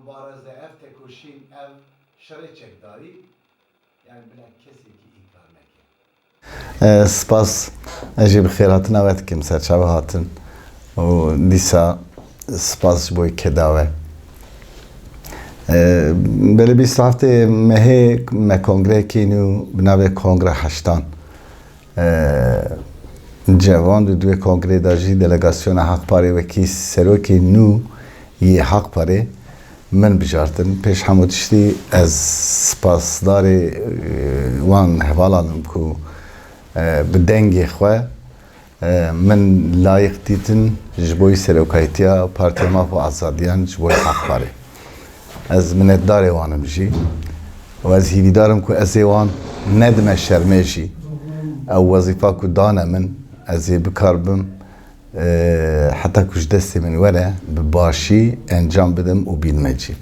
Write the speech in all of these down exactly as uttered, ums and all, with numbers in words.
Parêze ev tekoşîn, ev şerê çekdarî, yani bila kesekî înkar neke. E, spas, ez jî bi xêrhatina we dikim ser çava hatin û dîsa spas ji bo keda we. E, belê bîst û heftê mehê me kongreyekî nû bi navê Kongra Heştan. E, cevand û di wê kongrê de jî delegasyona Haqparê wekî serokê nû yê Haqparê min bijartin. Pêş hemû tiştî ez spasdarê, e, wan hevalan im ku, e, bi dengê xwe, e, min layiq dîtin ji bo serokayîtiya Partiya Maf û Azadiyan, ji bo Haqparê. Ez minetdarê wan im jî û ez hîvîdar im ku ez ê wan nedime şermê jî. Ew wezîfa ku dane min, ez ê bikaribim, e, heta ku ji destê min were, bi başî encam bidim û bînime cî.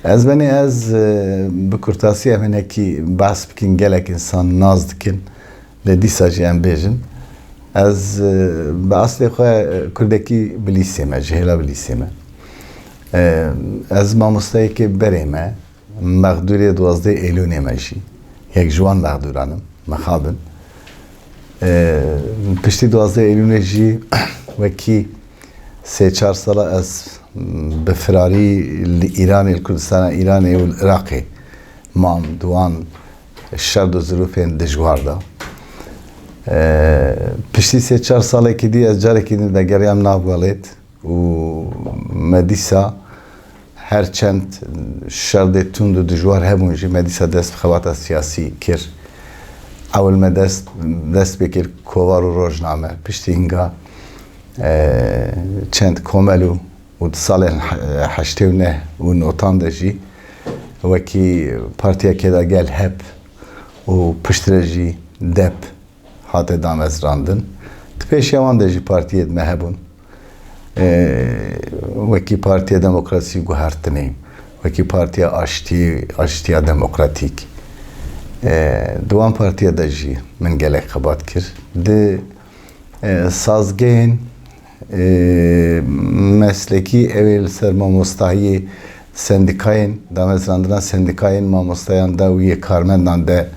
Ez benê ez, e, bi kurtasî em hinekî behs bikin, gelek însan nas dikin. Lê dîsa jî em bêjin, ez, e, bi eslê xwe, e, kurdekî Bilîsê me, ji hêla Bilîsê me. E, ez mamosteyekê berê me, mexdûrê duwazdeh Êlûnê me jî. Yek ji wan mexdûran im, mixabin. E, piştî duwazdeh Êlûnê jî wekî sê çar sala ez bi firarî li Îranê, li Kurdistana Îranê û li Iraqê mam di wan şert û zirûfên dijwar de. Ee, piştî sê çar salekî dî ez carekî din vegeriyam nav welêt û me dîsa her çend şerdê tund û dijwar hebûn jî me dîsa dest bi xebata siyasî kir. Ewil me dest, dest pê kir kovar û rojname. Piştî hinga, ee, çend komel û û di salên he-, heştê û neh û notan de jî wekî partiyekê de gel hep û piştre jî dep hate damezrandin. Di pêşiya wan de jî partiyê di me hebûn. Ee, wekî Partiya Demokrasî û Guhertinê, wekî Partiya Aştî, Aştiya Demokratîk. Ee, di wan partiya de jî min gelek xebat kir. Di E, sazgehên, e, meslekî, ew ê li ser mamostahiyê sendîkayên, damezrandina sendîkayên mamostayan de û yê karmendan de,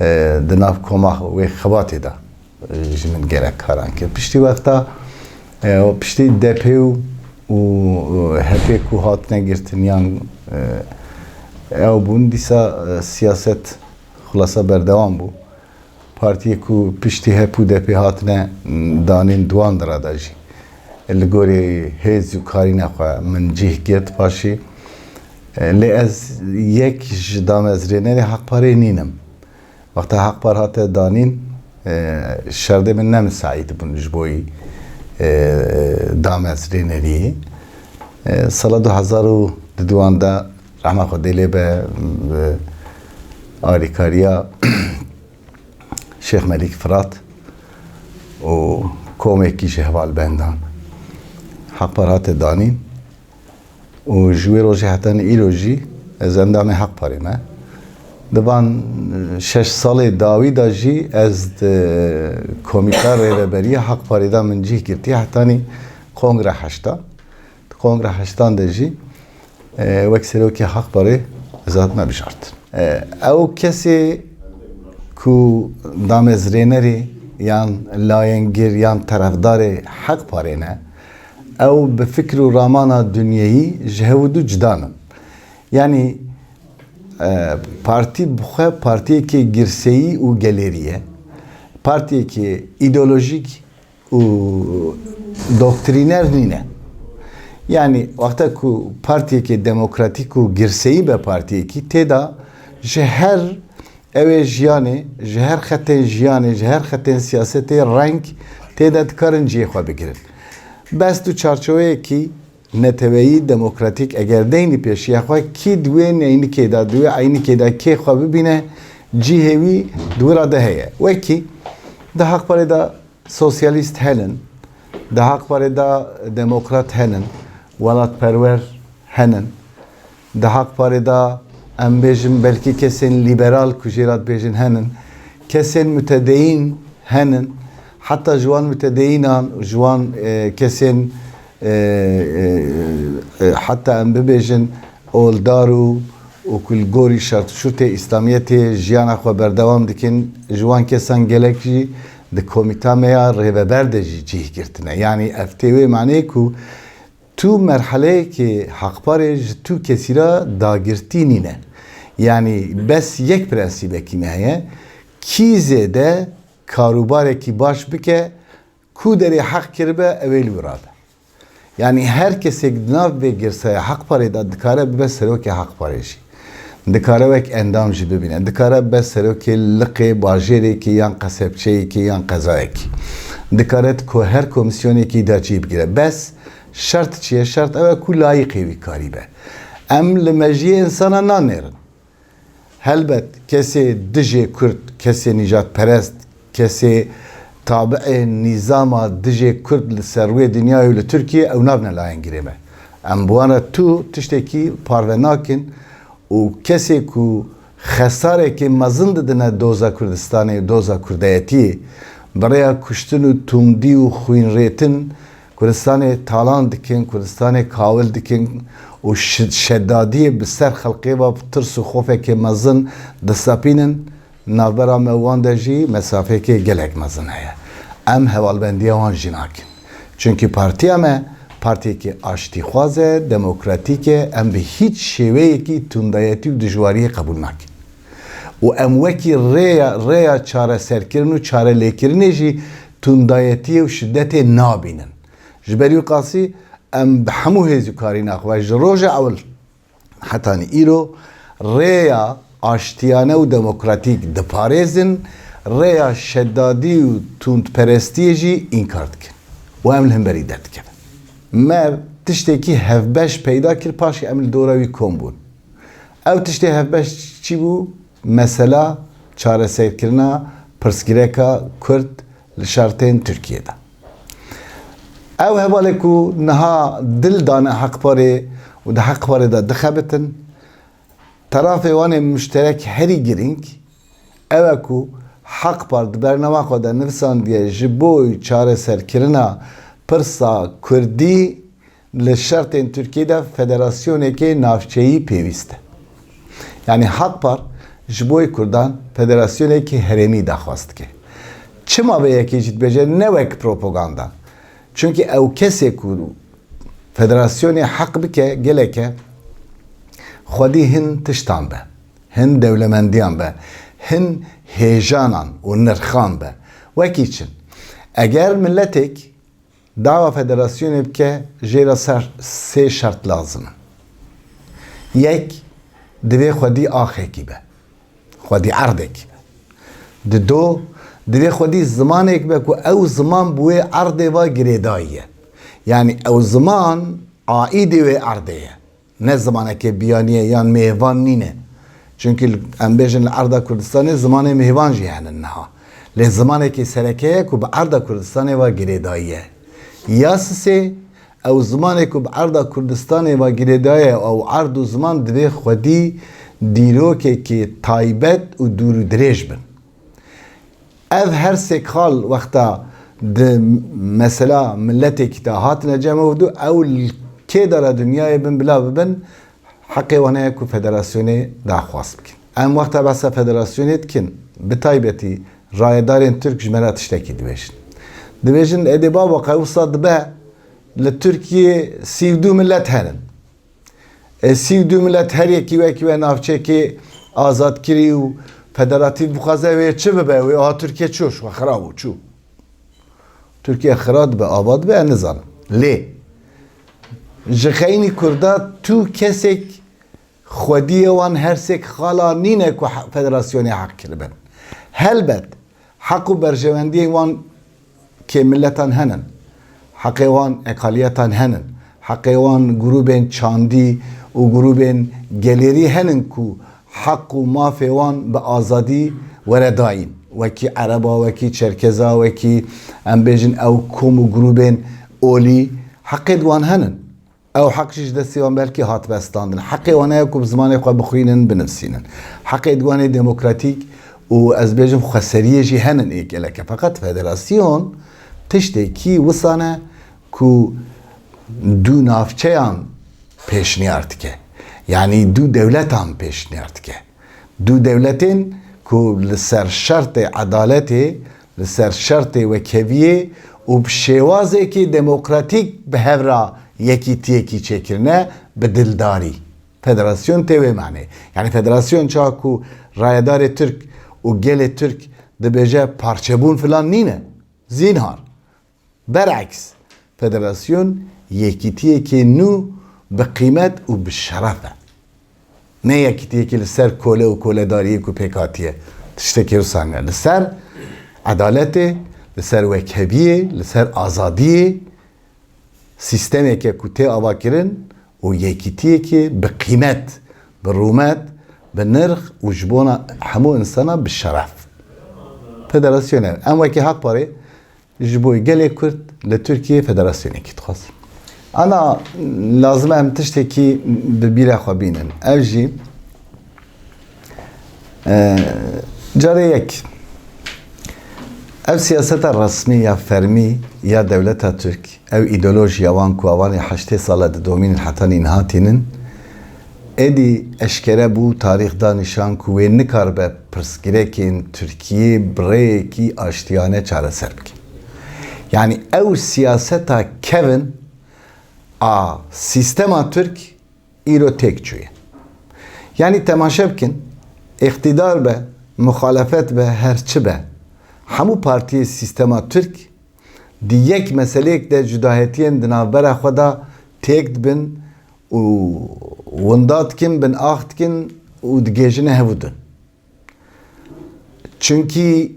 e, di nav koma wê xebatê de, e, ji min gelek karan kir. Piştî wexta, e, piştî D P û, û, e, H P ku hatine girtin yan, e, ew bûn, dîsa, e, siyaset xulasa berdewam bû. Partiyê ku piştî H P û D P hatine danîn di wan dira de jî li gorî hêz û karîna xwe min cih girt paşî. Lê ez yek ji damezrênerê Haqparê nînim. Wexta Haqpar hate danîn, şerdê min ne misaît bûn ji bo yî damezrêneriyê. Sala du hezar û duduwan de, rehma Xwedê lê be, alîkariya Şêx Melîk Firat û komekî ji hevalbendan Haqpar hate danîn û ji wê rojê hetanî îro jî ez endamê Haqparê me. Di van şeş salê dawî de jî ez di komîta rêveberiya Haqparê de min cih girtiye hetanî Kongra Heştan. Di Kongra Heştan de jî, e, wek serokê Haqparê ez hatime bijartin. E, ew kesê ku damezrênerê yan layengir yan terefdarê Haqparê ne, ew bi fikr û ramana dinyeyî ji hew du cuda ne. Yanî, e, partî bi xwe partiyekê girseyî û gelêrî ye. Partiyekê îdeolojîk û doktrîner nîne. Yanî wexta ku partiyekê demokratîk û girseyî be partiyekî, tê de ji her ewê jiyanê, ji her xetên jiyanê, ji her xetên siyasetê reng tê de dikarin cihê xwe bigirin. Best û çarçoweyekî neteweyî demokratîk eger deynî pêşiya xwe, kî di wê neynikê de, di wê eynikê de kê xwe bibîne, cihê wî di wira de heye. Wekî di Haqparê de sosyalîst henin, di Haqparê de demokrat henin, welatperwer henin, di Haqparê de em bêjin belkî kesên lîberal ku jê re dibêjin henin, kesên mutedeyîn henin, heta ji wan mutedeyînan, ji wan, e, kesên e, e, e, heta em bibêjin oldar û û ku li gorî şert û şurtê Îslamiyetê jiyana xwe berdewam dikin, ji wan kesan gelek jî di komîta me ya rêveber de jî cih girtine. Yanî ev tê wê maneyê ku tu merheleyekê Haqparê ji tu kesî re dagirtî nîne. Yanî bes yek prensîbekî me heye, kî zêde karûbarekî baş bike, ku derê heq kiribe, ew ê li wira be. Yanî her kesek di nav vê girsaya Haqparê de dikare bibe serokê Haqparê jî. Dikare wek endam jî bibîne. Dikare bibe serokê liqê bajêrekî yan qesebçeyekî yan qezayekî. Dikare di ko-, her komîsyonekî de cî bigire. Bes şert çi ye? Şert ew e ku layîqê wî karî be. Em li mejiyê însana nanêrin. Helbet kesê dijê Kurd, kesê nîjadperest, kesê tabiê nîzama dijê Kurd li ser rûyê dinyayê û li Tirkiyê ew nabine layengirê me. Em bi wan re tu tiştekî parve nakin û kesê ku xesarekê mezin didine doza Kurdistanê û doza Kurdayetiyê, bi rêya kuştin û tundî û xwînrêtin Kurdistanê talan dikin, Kurdistanê kawil dikin û şi-, şedadiyê bi ser xelkê ve bi tirs û xofekê mezin disepînin, navbera me û wan de jî mesafeyekê gelek mezin heye. Em hevalbendiya wan jî nakin. Çunkî partiya me partiyekî aştîxwaz e, demokratîk e, em bi hîç şêweyekî tundayetî û dijwariyê qebûl nakin. Û em wekî rêya, rêya çareserkirin û çarelêkirinê jî tundayetiyê û şidetê nabînin. Ji ber wî qasî em bi hemû hêz û karîna xwe ji roja ewil hetanî îro rêya aştiyane û demokratîk diparêzin, rêya şedadî û tundperestiyê jî înkar dikin û em li hemberî derdikevin. Me tiştekî hevbeş peyda kir, paşê em li dora wî kom bûn. Ew tiştê hevbeş çi bû? Mesela çareserkirina pirsgirêka Kurd li şertên Tirkiyê de. Ew hevalê ku niha dil dane Haqparê û di Haqparê de dixebitin, terafê wan ê muşterek herî girîng ew e ku Haqpar di bernama xwe de nivisandiye ji bo çareserkirina pirsa Kurdî li şertên Tirkiyê de federasyonekê navçeyî pêwîst e. Yanî Haqpar ji bo Kurdan federasyonekî herêmî daxwaz dike. Çima vê yekê jî dibêje ne wek propaganda? Çunkî ew kesê ku federasyonê heq bike gelek e, xwedî hin tiştan be, hin dewlemendiyan be, hin hêjanan û nirxan be. Wekî çi? Eger miletek dawa federasyonê bike, jê re ser sê şert lazim in. Yek, divê xwedî axekî be. Xwedî erdekî be. Di do, divê xwedî zimanek be ku ew ziman bi wê erdê ve girêdayî ye. Yanî ew ziman aîdê wê erdê ye. Ne zimanekê biyanî ye yan mêvan nîne. Çunkî li, em bêjin li erda Kurdistanê zimanê mêvan jî henin niha. Lê zimanekî sereke ye ku bi erda Kurdistanê ve girêdayî ye. Ya sisê, ew zimanê ku bi erda Kurdistanê ve girêdayî ye, ew erd û ziman divê xwedî dîrokekî taybet û dûr û dirêj bin. Ev her sê xal wexta di mesela miletekî de hatine cem û du, ew li kê de re dinyayê bin bila bibin, heqê wan heye ku federasyonê daxwaz bikin. Em wexta behsa federasyonê dikin, bi taybetî rayedarên Tirk ji me re tiştekî dibêjin. Dibêjin, êdî baba, qe wisa dibe, li Tirkiyê sî û du milet henin. E, sî û du milet her yekî wekî we navçekê azadkirî û federatîf bixwaze, wê çi bibe? Wê aha Tirkiye çû, xwe xira bû, çû. Tirkiye xira dibe, ava dibe, ez nizanim. Lê ji xeynî Kurda tu kesek xwediyê wan her sêk xala nîne ku he-, federasyonê heq kiribin. Helbet, heq û berjewendiyên wan kêmilletan henin. Heqê wan eqaliyetan henin. Heqê wan grûbên çandî û grûbên gelêrî henin ku heq û mafê wan bi azadî were dayîn. Wekî Ereba, wekî Çerkeza, wekî, em bêjin, ew kom û grûbên olî heqê di wan henin. Ew heq jî ji destê wan belkî hatibe standin. Heqê wan heye ku bi zimanê xwe bixwînin, binivîsînin. Heqê di wan ê demokratîk û, ez bêjim, xweseriyê jî henin ê gelek e. Feqet federasyon tiştekî wisa ne ku du navçeyan pêşniyar dike. Yanî du dewletan pêşniyar dike. Du dewletên ku li ser şertê edaletê, li ser şertê wekheviyê û bi şêwazekî demokratîk bi hev re yekîtiyekî çêkirine bi dildarî. Federasyon tê wê manê. Yanî federasyon çawa ku rayedarê Tirk û gelê Tirk dibêje parçebûn filan nîne. Zînhar. Bereks, federasyon yekîtiyekê nû bi qîmet û bi şeref e. Ne yekîtiyekî li ser kole û koledariyê ku pêk hatiye. Tiştekî wisa ne. Li ser edaletê, li ser wekheviyê, li ser azadiyê, sîstemeke ku tê avakirin û yekîtiyekê bi qîmet, bi rûmet, bi nirx û ji bona hemû insana bi şeref. Federasyon e. Em wekî Hakparê ji bo gelê Kurd li Tirkiyê federasyonekî dixwazin. Ana lazim e em tiştekî bi bîra xwe bînin. Ev jî, e, carê yek, ev siyaseta resmî ya fermî ya dewleta Tirk, ew îdeolojiya wan ku a wan ê heştê sala didomînin heta nîniha tînin, êdî eşkere bû, tarîx da nîşan ku wê nikaribe pirsgirêkên Tirkiyê bi rêyekî aştiyane çareser bike. Yanî ew siyaseta kevin a sîstema Tirk îro têk çûye. Yanî temaşe bikin, îqtîdar be, muxalefet be, her çi be, hemû partiyê sîstema Tirk di yek meseleyek de cudahiyetiyên di navbera xwe de têk dibin û winda dikin, bin ax dikin û digihêjine hevûdin. Çunkî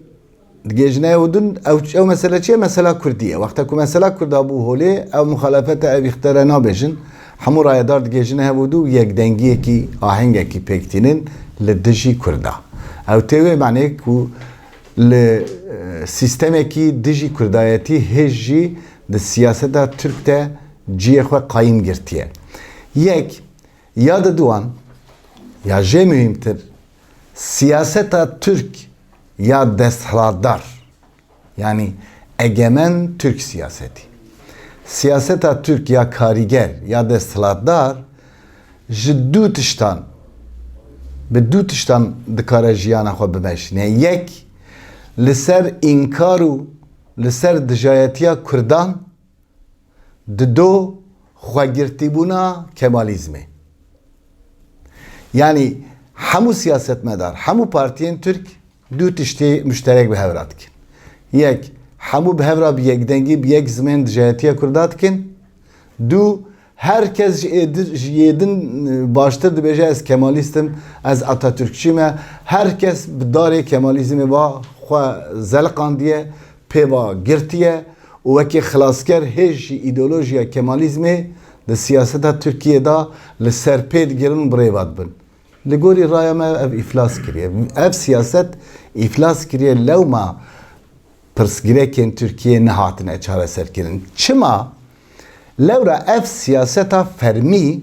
digihêjine hevûdin, ew, ew mesele çi ye? Mesela Kurdî ye. Wexta ku mesela Kurda bû holê, ew muxalefete, ev îxtiyare nabêjin. Hemû rayedar digihêjine hevûdin û yekdengiyekî, ahengekî pêk tînin li dijî Kurda. Ew tê wê manê ku li, e, sîstemekî dijî Kurdayetî hêj jî di siyaseta Tirk de cihê xwe qayîm girtiye. Yek, ya diduan, ya jê muhîmtir, siyaseta Tirk ya desthilatdar, yanî egemen Tirk siyasetî. Siyaseta Tirk ya karîger ya desthilatdar ji du tiştan, bi du tiştan dikare jiyana xwe bimeşîne. Yek, li ser înkar û li ser dijayetiya Kurdan, dido xwegirtîbûna Kemalîzmê. Yanî hemû siyasetmedar, hemû partiyên Tirk du tiştê muşterek bi hev re dikin. Yek, hemû bi hev re bi yekdengî, bi yek zimên dijayetiya Kurda dikin. Du, her kes ji ê di-, ji yê din, e, baştir dibêje, "Ez Kemalîst im, ez Atatürkçî me." Her kes bi darê Kemalîzmê va xwe zeliqandiye, pê va girtiye û wekî xilasker hêj jî îdeolojiya Kemalîzmê di siyaseta Tirkiyê de li ser pê digirin û bi rê ve dibin. Li gorî raya me ev îflas kiriye. Ev siyaset îflas kiriye, lewma pirsgirêkên Tirkiyê nehatine çareserkirin. Çima? Lewra ev siyaseta fermî,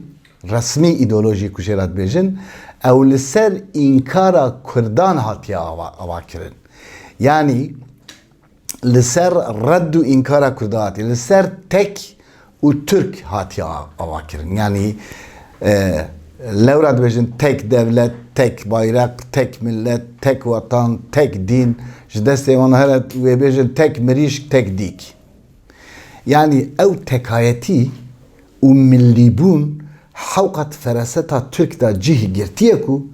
resmî îdeolojî ku jê re dibêjin, ew li ser înkara Kurdan hatiye ava, avakirin. Yanî li ser red û înkara Kurdan hatiye, li ser tek û Tirk hatiye a-, avakirin. Yanî, e, lewra dibêjin tek dewlet, tek bayrak, tek millet, tek wetan, tek dîn. Ji destê wan here wê bêjin tek mirîşk, tek dîk. Yanî ew tekayetî û millîbûn hewqat feraseta Tirk de cih girtiye ku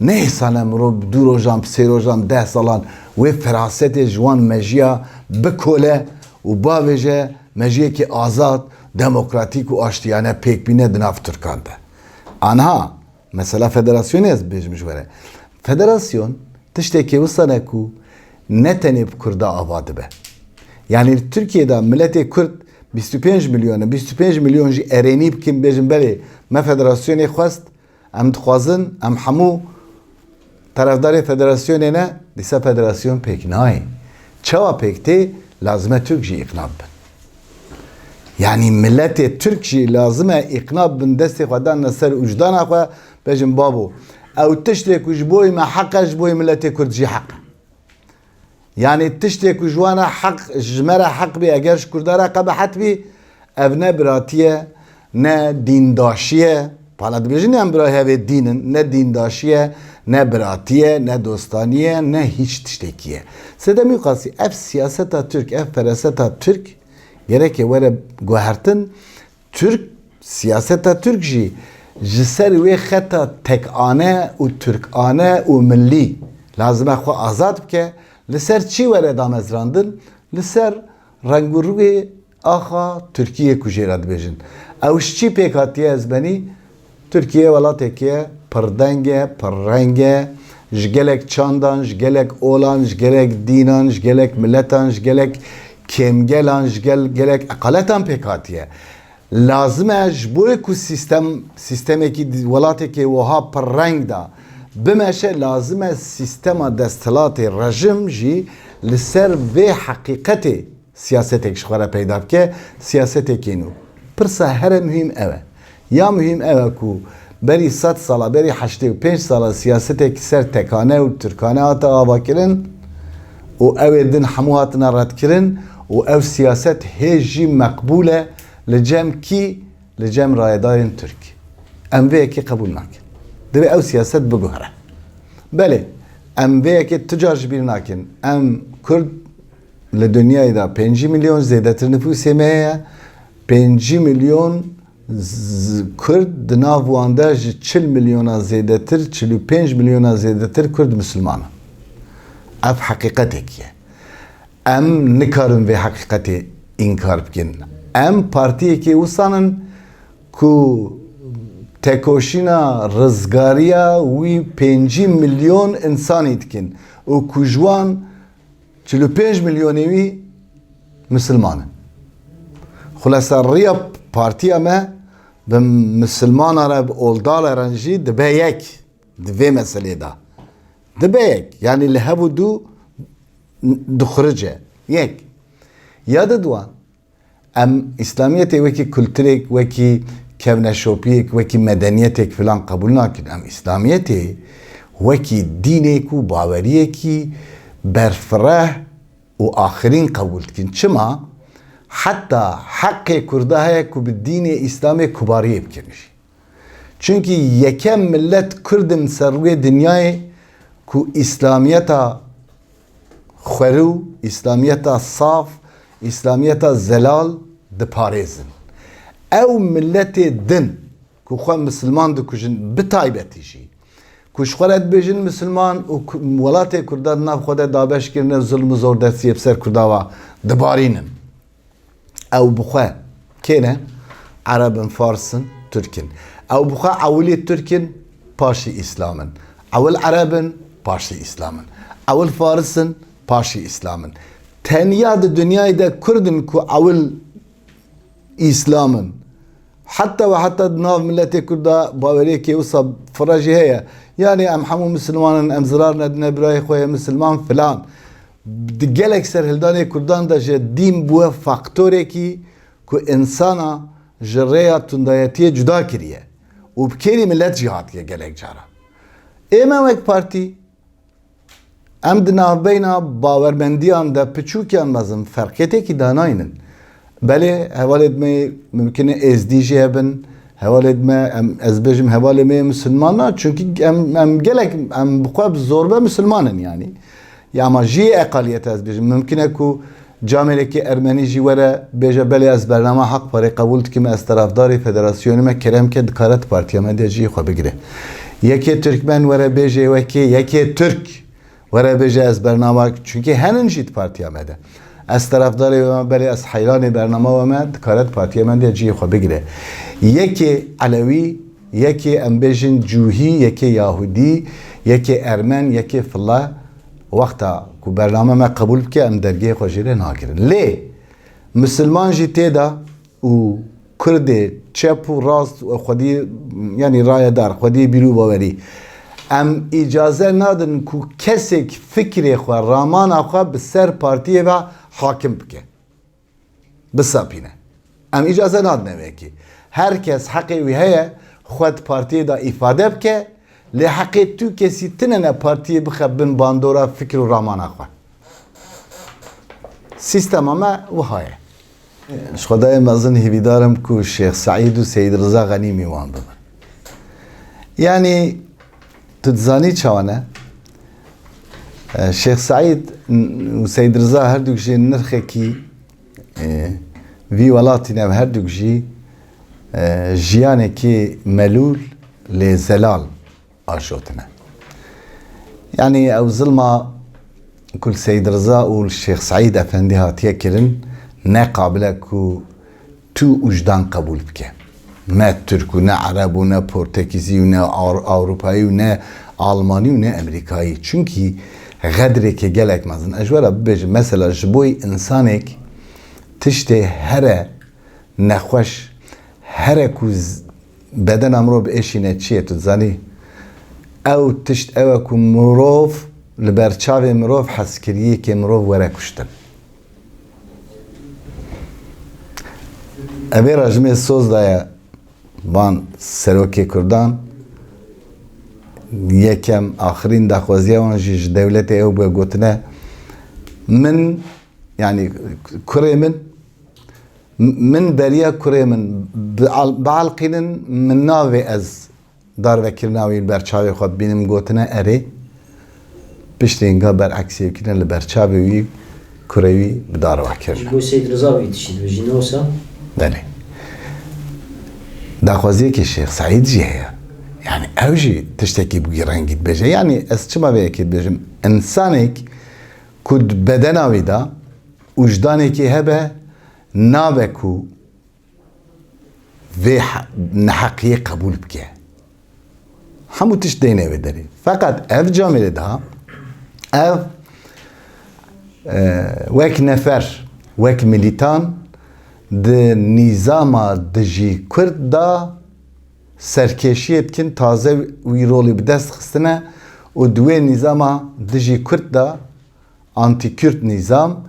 ne hêsan e mirov bi du rojan, bi sê rojan, deh salan wê ferasetê ji wan mejiya bikole û bavêje mejiyekî azad, demokratîk û aştiyane pêk bîne di nav Tirkan de. Anha mesela federasyonê ez bêjim ji we re. Federasyon tiştekî wisa ne ku ne tenê bi Kurda ava dibe. Yanî li Tirkiyê de miletê Kurd bîst û pênc milyon e, bîst û pênc milyon jî erênî bikin, bêjin belê me federasyonê xwest, em dixwazin, em hemû terefdarê federasyonê ne, dîsa federasyon pêk nayê. Çawa pêk tê? Lazim e Tirk jî îqna bibin. Yanî miletê Tirk jî lazim e îqna bibin, destê xwe danine ser ûcdana xwe, bêjin babo, ew tiştê ku ji bo me heq e, ji bo miletê Kurd jî heq e. Yanî tiştê ku ji wan re heq, ji me re heq bî, eger ji Kurda re qebehet bî, Ev ne biratî ye, ne dîndaşî ye. Hala dibêjin em bira hevê dîn in, ne dîndaşî ye, ne biratî ye, ne dostanî ye, ne hîç tiştekî ye. Sedemî qasî, ev siyaseta Tirk, ev fereseta Tirk gereke were guhertin. Tirk, siyaseta Tirk jî ji ser wê xeta tekane û tirkane û millî lazim e xwe azad bike. Li ser çi were damezrandin? Li ser reng û rûyê axa Tirkiyê ku jê re dibêjin. Ew ji çi pêk hatiye ez benî? Tirkiye welatekê ye, pirdeng e, pirreng e, ji gelek çandan, ji gelek olan, ji gelek dînan, ji gelek miletan, ji gelek kêmgelan, ji gel-, gelek eqaletan pêk hatiye. Lazim e ji bo ku sîstem, sîstemekî di-, welatekê wiha pirreng de bimeşe, lazim e sîstema desthilatê, rejim jî li ser vê heqîqetê siyasetek ji xwe re peyda bike, siyasetekî nû. Pirsa here muhîm ew e. Ya muhîm ew e ku berî sed sala, berî heştê û pênc sala siyasetek ser tekane û tirkane hate avakirin û ew ê din hemû hatine redkirin û ew siyaset hê jî meqbûl e li cem kî? Li cem rayedarên Tirk. Em vê yekê qebûl nakin. Divê ew siyaset biguhere. Belê, em vê yekê tu car ji bîr nakin. Em Kurd li dinyayê de pêncî milyon zêdetir nifûsê me heye. Pêncî milyon z-, Kurd, di nav wan de ji çil milyona zêdetir, çil û pênc milyona zêdetir Kurd misilman in. Ev heqîqetekî ye. Em nikarin vê heqîqetê înkar bikin. Em partiyekê wisan in ku tekoşîna rizgariya wî pêncî milyon însanî dikin û ku ji wan çil û pênc milyonê wî misilman in. Xulasa riya partiya me bi misilmana re, bi oldala re jî dibe yek di vê meselê de. Dibe yek. Yanî li hev û du dixurice. Yek. Ya diduan, em Îslamiyetê wekî kulturek, wekî kevneşopiyek, wekî medeniyetek filan qebûl nakin. Em Îslamiyetê wekî dînek û baweriyekî berfireh û axirîn qebûl dikin. Çima? Heta heqê Kurda heye ku bi dînê Îslamê kubariyê bikin jî. Çunkî yekem millet Kurd in ser rûyê dinyayê ku Îslamiyeta xwerû, Îslamiyeta saf, Îslamiyeta zelal diparêzin. Ew milletê din ku xwe misilman dikujin, bi taybetî jî ku ji xwe re dibêjin misilman û ku-, welatê Kurda di nav xwe de dabeş kirine, zulm û zordestiyê bi ser Kurda ve dibarînin. Ew bi xwe kê ne? Ereb in, Fars in, Tirk in. Ew bi xwe ewilî Tirk in, paşî Îslam in. Ewil Ereb in, paşî Îslam in. Ewil Faris in, paşî Îslam in. Tenya di dinyayê de Kurd in ku ewil Îslam in. Heta ve heta di nav miletê Kurda baweriyekê wisa fira jî heye. Yanî em hemû misilman in, em zirar nedine birayê xwe yê misilman filan. Di gelek serhildanê Kurdan de jî dîn bûye faktorekî ku însana ji rêya tundayetiyê cuda kiriye û bi kêrî milet jî hatiye gelek caran. Ê me wek partî, em di navbeyna bawermendiyan de piçûkiyan mezin ferqêtekî danaynin. Belê, hevalê me mimkin e êzdî jî hebin, hevalê me, em, ez bêjim hevalê me yê misilman na, çunkî em, em gelek, em bi xwe bi zorbe misilman in yanî. Ya ama jî eqaliyet ez bêjim. Mimkin e ku camêrekî ermenî jî were bêje, belê ez bernama Hak Parê qebûl dikim, ez terafdarê federasyonê me, kerem ke dikare di partiya me de cihê xwe bigire. Yekê Tirkmen were bêje wekê, yekê Tirk were bêje ez bernama, çunkî henin jî di partiya me de. Ez terafdarê we me, belê ez heyranê bernama we me, dikare di partiya me de cihê xwe bigire. Yekê Elewî, yekê em bêjin Cûhî, yekê Yahudî, yekê Ermen, yekê fila, wexta ku bername me qebûl bike, em dergehê xwe jê re nagirin. Lê misilman jî tê de û Kurdê çep û rast û xwedî, yanî rayedar, xwedî bîr û bawerî. Em îcaze nadin ku kesek fikrê xwe, ramana xwe bi ser partiyê ve hakim bike. Bisapîne. Em îcaze nadine wekî. Her kes heqê wî heye xwe di partiyê de îfade bike, lê heqê tu kesî tine ne partiyê bixe bin bandora fikr û ramana xwe. Sîstema me wiha ye. Ji Xwedayê mezin hîvîdar im ku Şêx Seîd û Seyîd Riza Xenî mîwan bibin. Yanî, tu dizanî çawa ne? E, Şêx Seîd û Seyîd Riza herdûk jî nirxekî, e, vî welatî ne, herdûk jî, e, jiyanekî melûl lê zelal aşotine. Yanî ew zilma ku li Seyîd Riza û li Şêx Seîd Efendî hatiye kirin, ne qabil e ku tu wijdan qebûl bike. Ne Tirk û ne Ereb û ne Portekîzî û ne Aw-, Ewropayî û ne Almanî û ne Emerîkayî. Çunkî xedreke gelek mezin. Ez ji we re bibêjim, mesela ji bo însanek tiştê here nexweş, here ku z-, bedena mirov biêşîne çi ye, tu dizanî? Ew tişt ew e ku mirov li ber çavê mirov hezkiriyekê mirov were kuştin. Evê rejimê soz daye van serokê Kurdan, yekem axirîn daxwaziya wan jî ji dewletê ew bûye gotine, min, yanî kurê min, min beriya kurê min bial-, bielqînin, min navê ez darvekirina wî li ber çavê xwe bibînim, gotine erê. Piştî hinga bereksiyê kirine li ber çavê wî, kurê wî bi darve kirine. Ji bo Seyîd Riza wî tiştî dibêjî, ne wisa? Belê. Daxwaziyekî Şêx Seîd jî heye. Yanî ew jî tiştekî bi wî rengî dibêje. Yanî ez çima vê yekê dibêjim? Însanek ku di bedena wî de wijdanekî hebe, nabe ku vê he-, neheqiyê qebûl bike. Hemû tişt deyne wê derê. Feqet ev camêrê de, ev, e, wek nefer, wek milîtan di nîzama dijî Kurd de serkêşiyê dikin, taze wî rolî bi dest xistine û di wê nîzama dijî Kurd de, antî-Kurd nîzam,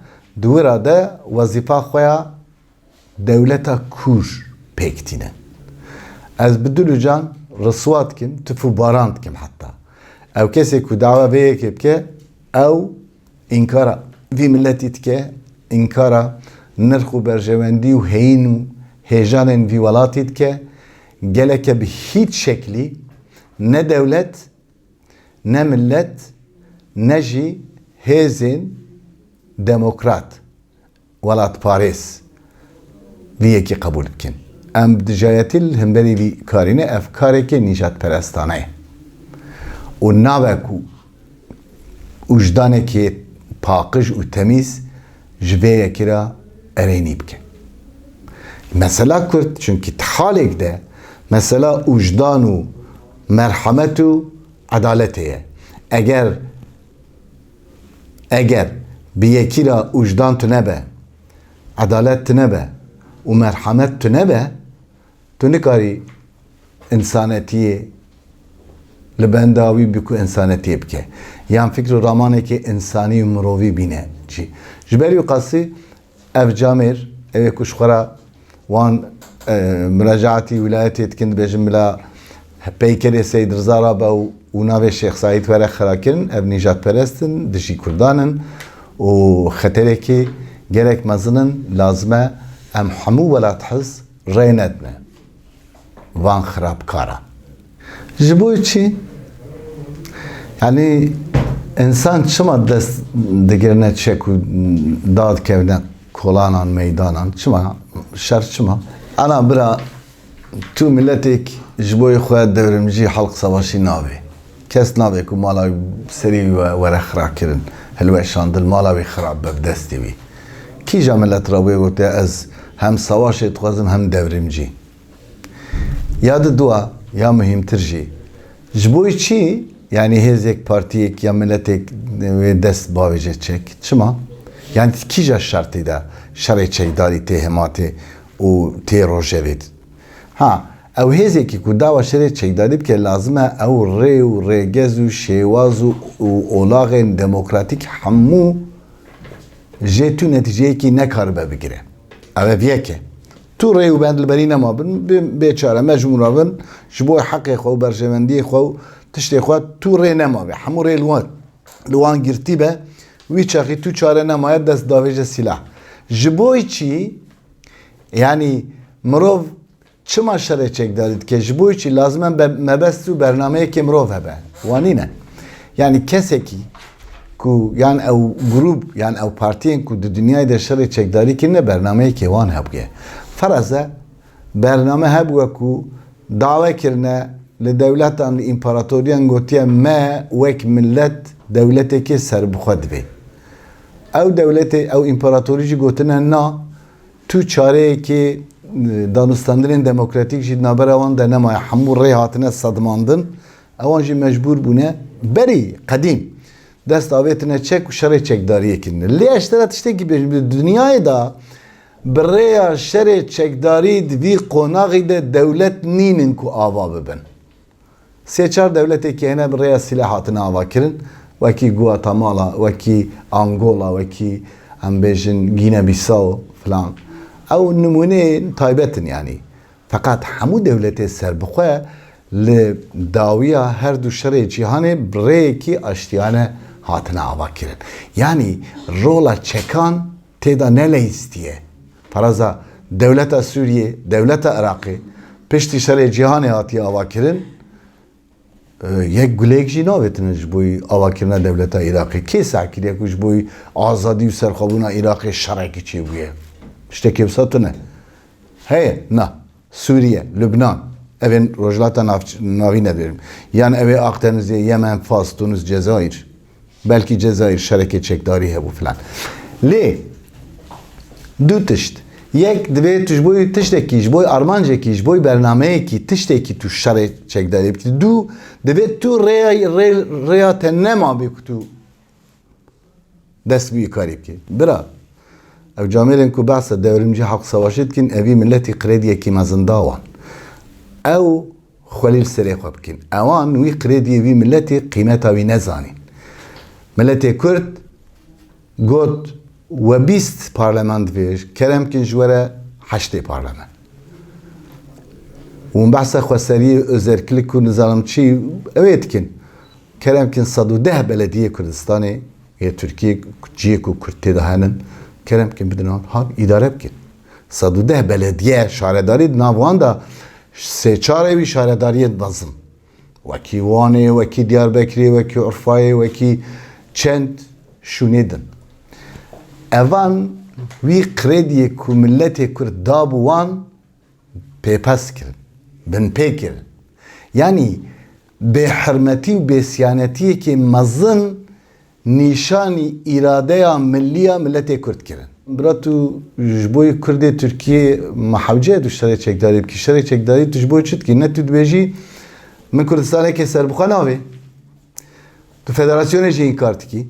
di wira de wezîfa xwe ya dewleta kûr pêk tînin. Ez bi dil û can riswa dikim, tif û baran dikim heta. Ew kesê ku dawa vê yekê bike, ew înkara vî miletî dike, înkara nirx û berjewendî û heyîn û hêjanên vî welatî dike, geleke bi hîç şeklî ne dewlet, ne milet, ne jî hêzên demokrat, welatparêz vî yekî qebûl bikin. Em bi dijayetî li hemberî vî karî ne, ev karekê nîjadperestane ye. Û nabe ku wijdanekê paqij û temîz ji vê yekî re erênî bike. Mesela Kurd, çunkî di halêk de mesela wijdan û merhemet û edaletê ye. Eger, eger bi yekî re wijdan tune be, edalet tune be û merhemet tune be, tu nikarî însanetiyê li benda wî bî ku însanetiyê bike. Yan fikr û ramanekê însanî û mirovî bîne cî. Ji ber wî qasî ev camêr, ew ê ku ji xwe re wan, e, muracaatî wîlayetê dikin, dibêjin bila peykerê Seyîd Riza rabe û, û navê Şêx Seîd were xirakirin, ev nîjadperest in, dijî Kurdan in û xeterekê gelek mezin in, lazim e em hemû welathiz rê nedine van xirabkaran. Ji bo çi? Yanî însan çima dest digirine çek û dadikevine kolanan, meydanan? Çima? Şer çima? Ana bira, tu miletek ji bo xwe dewrimcî halk savaşî navê. Kes navê ku mala wî serî wî we-, were xirakirin, hilweşandin, mala wî xirab be bi destê wî. Kîja milet rabûye gotiye, ez hem savaşê dixwazim hem dewrimcî? Ya di dua, ya muhîmtir jî. Ji bo çi, yanî hêzek, partiyek ya miletek wê dest bavêje çek? Çima? Yanî kîja şertî de şerê çekdarî tê hematê û tê rojevê? Ha, ew hêzekî ku dawa şerê çekdarî bike, lazim e ew rê û rêgez û şêwaz û, û olaxên demokratîk hemû jê tu netîceyekî nekaribe bigire. Ev ev yek e. Tu rê û bend li berî nema bin, bi-, bê çare mecbûr bin, ji bo heqê xwe û berjewendiyê xwe û tiştê xwe tu rê nema be. Hemû rê li wan, li wan girtî be, wî çaxî tu çare nemaye dest davêje sîlah. Ji bo çi? Yanî mirov çima şerê çekdarî dike? Ji bo çi lazim e be-, mebest û bernameyekê mirov hebe? Wa nîne. Yanî kesekî ku yan ew grûp yan ew partiyên ku di dinyayê de şerê çekdarî kirine bernameyekê wan hebûye. Feraze bername hebûye ku dawe kirine li dewletan, li împaratoriyan gotiye me wek millet dewletekê serbixwe divê. Ew dewletê, ew împaratorî jî gotine na, tu çareyekê, e, danûstandinên demokratîk jî di navbera wan de nemaye. Hemû rê hatine sedmandin. Ewan jî mecbûr bûne. Berî qedîm dest avêtine çek û şerê çekdariyê kirine. Lê ez ji te re tiştekî bêjim, di dinyayê de bi rêya şerê çekdarî di vî qonaxî de dewlet nînin ku ava bibin. Sê çar dewletekî hene bi rêya sîleh hatine avakirin, wekî Guatemala, wekî Angola, wekî, em bêjin, Guinea-Bissau filan. Ew nimûneyên taybet in, yanî. Feqet hemû dewletê serbixwe li dawiya her du şerê cîhanê bi rêyekî aştiyane hatine avakirin. Yanî rola çekan tê de neleyîstiye. Feraza dewleta Sûriyê, dewleta Iraqê piştî şerê cîhanê hatiye avakirin, e, yek gulêk jî navêtine ji bo avakirina dewleta Iraqê. Kê seh kiriye ku ji bo azadî û serxwebûna Iraqê şerekî çêbûye? Tiştekî wisa tune heye? Na. Sûriye, Lubnan, evên Rojhilata Nav-, Navîn e dibêjim. Yan evê Akdenizê, Yemen, Fas, Tunis, Cezayir. Belkî Cezayir şerekê çekdarî hebû filan. Lê du tişt. Yek, divê tu ji bo tiştekî, ji bo armancekî, ji bo bernameyekî, tiştekî tu şerê çekdarî bikî. Du, divê tu rêya, rê-, rêya te nemabe ku tu dest bi karî bikî. Bira, ew camêrên ku behsa devrimcî, halk savaşî dikin, evî miletî krediyekî mezin da wan. Ew xwelî li serê xwe bikin. Ewan wî krediyê vî miletî qîmeta wî nezanîn. Miletê Kurd got, we bîst parleman divê, kerem kin ji we re heştê parleman. Hûn behsa xweseriyê, özerklik û nizanim çi, ew ê dikin. Kerem kin sed û deh belediyê Kurdistanê yê Tirkiyê, ciyê ku Kurd tê de henin, kerem kin bidin wan, han îdare bikin. Sed û deh belediye, şaredarî di nav wan de sê çarê wî şaredariyên mezin. Wekî Wanê, wekî Diyarbekirê, wekî Urfayê, wekî çend şûnê din. Evan wî krediyê ku miletê Kurd dabû wan, pêpes kirin, binpê kirin. Yanî bêhirmetî û bêsiyanetiyekê mezin nîşanî îradeya millî ya miletê Kurd kirin. Bira, tu ji bo Kurdê Tirkiyê me hewce tu şerê çekdarî bikî. Şerê çekdarî tu ji bo çi dikî? Ne tu dibêjî, min Kurdistanekê serbixwe navê. Tu federasyonê jî înkar dikî.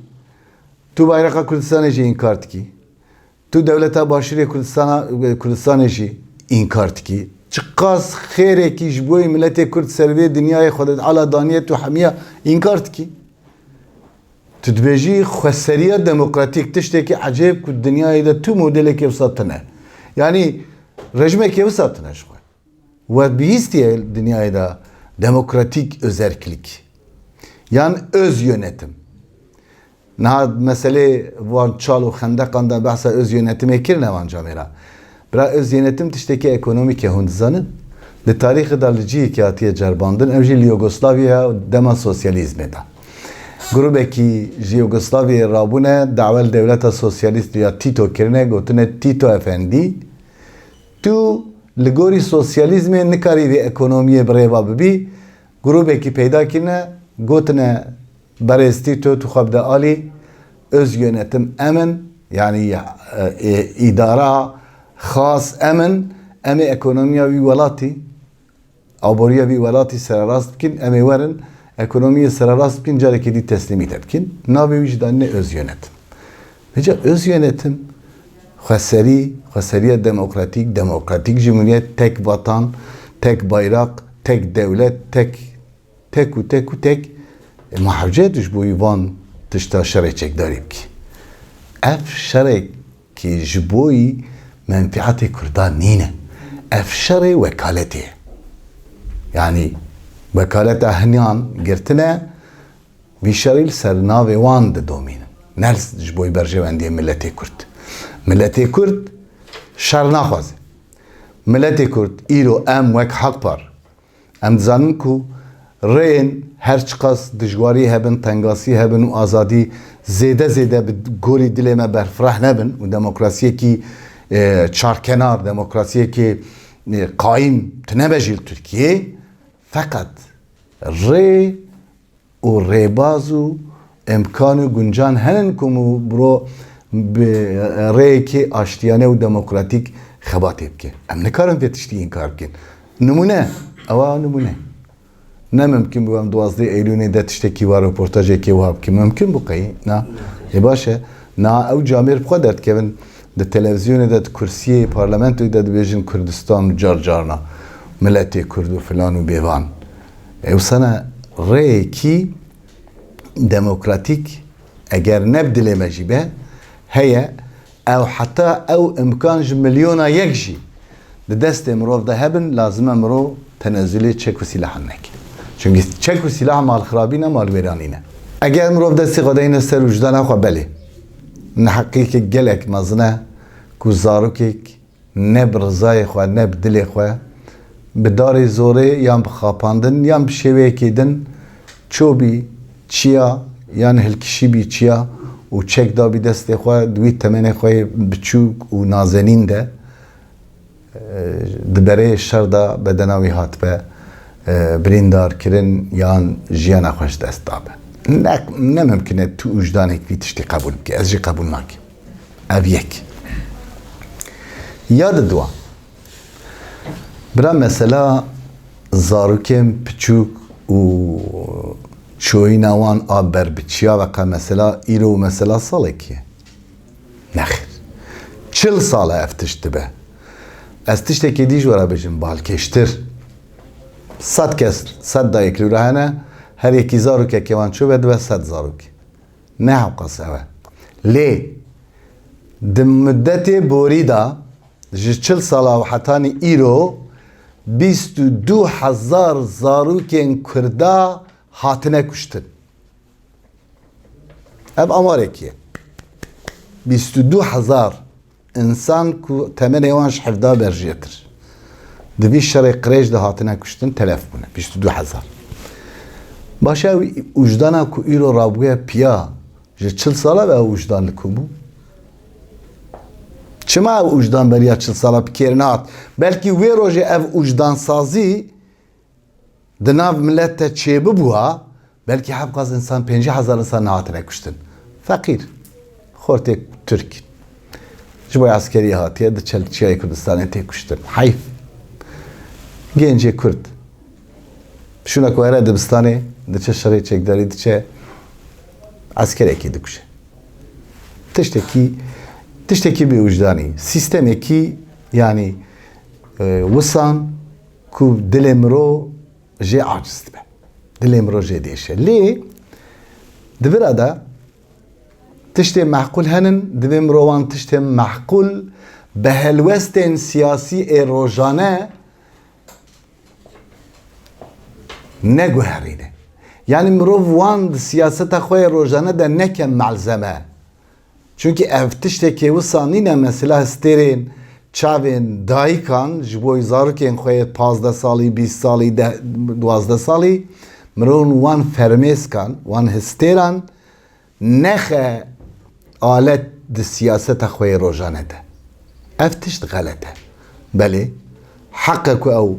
Tu bayraqa Kurdistanê jî înkar dikî. Tu dewleta Başûrê Kurdistana, Kurdistanê jî înkar dikî. Çiqas xêrekî ji bo miletê Kurd ser vê dinyayê Xwedê Teala daniye, tu hemiya înkar dikî. Tu dibêjî xweseriya demokratîk, tiştekî ecêb ku dinyayê de tu modelekê wisa tune. Yanî rejimekê wisa tune ji xwe. We bihîstiye dinyayê de demokratîk özerklik yan öz yönetim? Niha meselê van çal û xendeqan de behsa öz yönetimê kirine van camêra. Bira, öz yönetim tiştekî ekonomîk e, hûn dizanin. Li tarîxê de li cihekî hatiye cerbandin, ew jî li Yugoslavya dema sosyalîzmê de. Grûbekî ji Yugoslavyayê rabûne, dawe li dewleta sosyalîst ya Tito kirine, gotine, Tito Efendî, tu li gorî sosyalîzmê nikarî vê ekonomiyê bi rê ve bibî. Grûbekî peyda kirine, gotine, berêz Tito, tu xwe bide alî, öz yönetim em in, yanî, e, e, îdara xas em in, em ê ekonomiya wî welatî, aboriya vî welatî sererast bikin, em ê werin ekonomiyê sererast bikin, carekê dî teslîmî te bikin. Navê wî jî danîne öz yönetim. Vêca öz yönetim, xweserî, xweseriya demokratîk, demokratîk cumhuriyet, tek vatan, tek bayraq, tek dewlet, tek, tek û tek û tek. E, ma hewce tu ji bo wî van tişta şerê çekdarî bikî. Ev şerek ki ji bo yî menfiatê Kurdan nîne. Ev şerê wekaletê ye. Yanî wekaleta hiniyan girtine, vî şerî li ser navê wan didomînin. Ne ji bo yî berjewendiyê miletê Kurd. Miletê Kurd şer naxwaze. Miletê Kurd, îro em wek Hakpar, em dizanin ku rêyên her çiqas dijwarî hebin, tengasî hebin û azadî zêde zêde bi gorî dilê me berfireh nebin û demokrasiyekî, e, çarkenar, demokrasiyekî, e, qayîm tune be jî li Tirkiyeyê. Feqet rê û rêbaz û îmkan û guncan henin ku miro bi rêyekê aştiyane û demokratîk xebatê bike. Em nikarin vê tiştî înkar bikin. Nimûne, ewa nimûne. Ne mimkin bû em duwazdeh Eylûnê de tiştekî wa, reportajekê wa bikin. Mimkin bû qey? Na. Ê baş e. Na ew camêr bi xwe derdikevin. Di televîzyonê de, di kursiyê parlamentoyê de dibêjin Kurdistan û car carna miletê Kurd û filan û bêvan. Ew sene rêyekî demokratîk eger ne bi dilê me jî be, heye, ew heta ew imkan ji milyona yek jî di destê mirov de hebin, lazim e mirov tenezulê çek û sîlahan neke. Çunkî çek û sîlah malxirabî ne, malwêranî ne. Eger mirov destê xwe deyne ser wijdana xwe, belê. Neheqiyeke gelek mezin e ku zarokek ne bi rizayê xwe, ne bi dilê xwe, bi darê zorê yan bi xapandin yan bi şêweyekê din çobî çiya yan hilkişîbî çiya û çek dabî destê xwe, di wî temenê xwe yê biçûk û nazenîn de, e, di berê şer de bedena wî hatibe, e, birîndarkirin yan jiyana xwe ji dest dabe. Ne, ne mimkin e tu wijdanek vî tiştî qebûl bike. Ez jî qebûl nakim. Ev yek. Ya di dua. Bira, mesela zarokên piçûk û çoyîna wan a berbiçiya ve qe mesela îro û mesela salekî ye. Nexêr. Çil sal e ev tişt dibe. Ez tiştekê dî ji we re bêjim, balkêştir. Sed kes, sed dayik li wira hene, her yekî zarokekê wan çû ve dibe sed zarokê. Ne hewqas ew e. Lê di mudetê borî de, ji çil sala û hetanî îro, bîst û du hezar zarokên Kurda hatine kuştin. Ev amarekî ye. Bîst û du hezar însan ku temenê wan ji hevdeh berjêtir di vî şerê qirêj de hatine kuştin, telef bûne. Bîst û du hezar. Baş e, ew wijdana ku îro rabûye piya, ji çil sala ve ew wijdan li ku bû? Çima ew wijdan beriya çil sala bi kêr nehat? Belkî wê rojê ev wijdansazî di nav milet de çêbibûha, belkî hevqas însan, pêncî hezar însan nehatine kuştin. Feqîr, xortê Tirk ji bo eskeriyê hatiye, diçe li Çiyayê Kurdistanê tê kuştin. Heyf. Gencê Kurd şûna ku here dibistanê, diçe şerê çekdarî, diçe eskerekî dikuşe. Tiştekî, tiştekî bêwijdanî. Sîstemekî, yanî, e, wisan ku dilê mirov jê aciz dibe. Dilê mirov jê diêşe. Lê di vira de tiştê mehqûl henin, divê mirovan tiştê mehqûl bi helwestên siyasî ê rojane neguherîne. Yanî mirov wan di siyaseta xwe yê rojane de neke malzeme. Çunkî ev tiştekê wisa nîne, mesela histêrên çavên dayikan ji bo zarokên xwe yê pazdeh salî, bîst salî, deh, duwazdeh salî, mirovên wan fermêskan, wan histêran nexe alet di siyaseta xwe yê rojane de. Ev tişt xelet e. Belê, heq e ku ew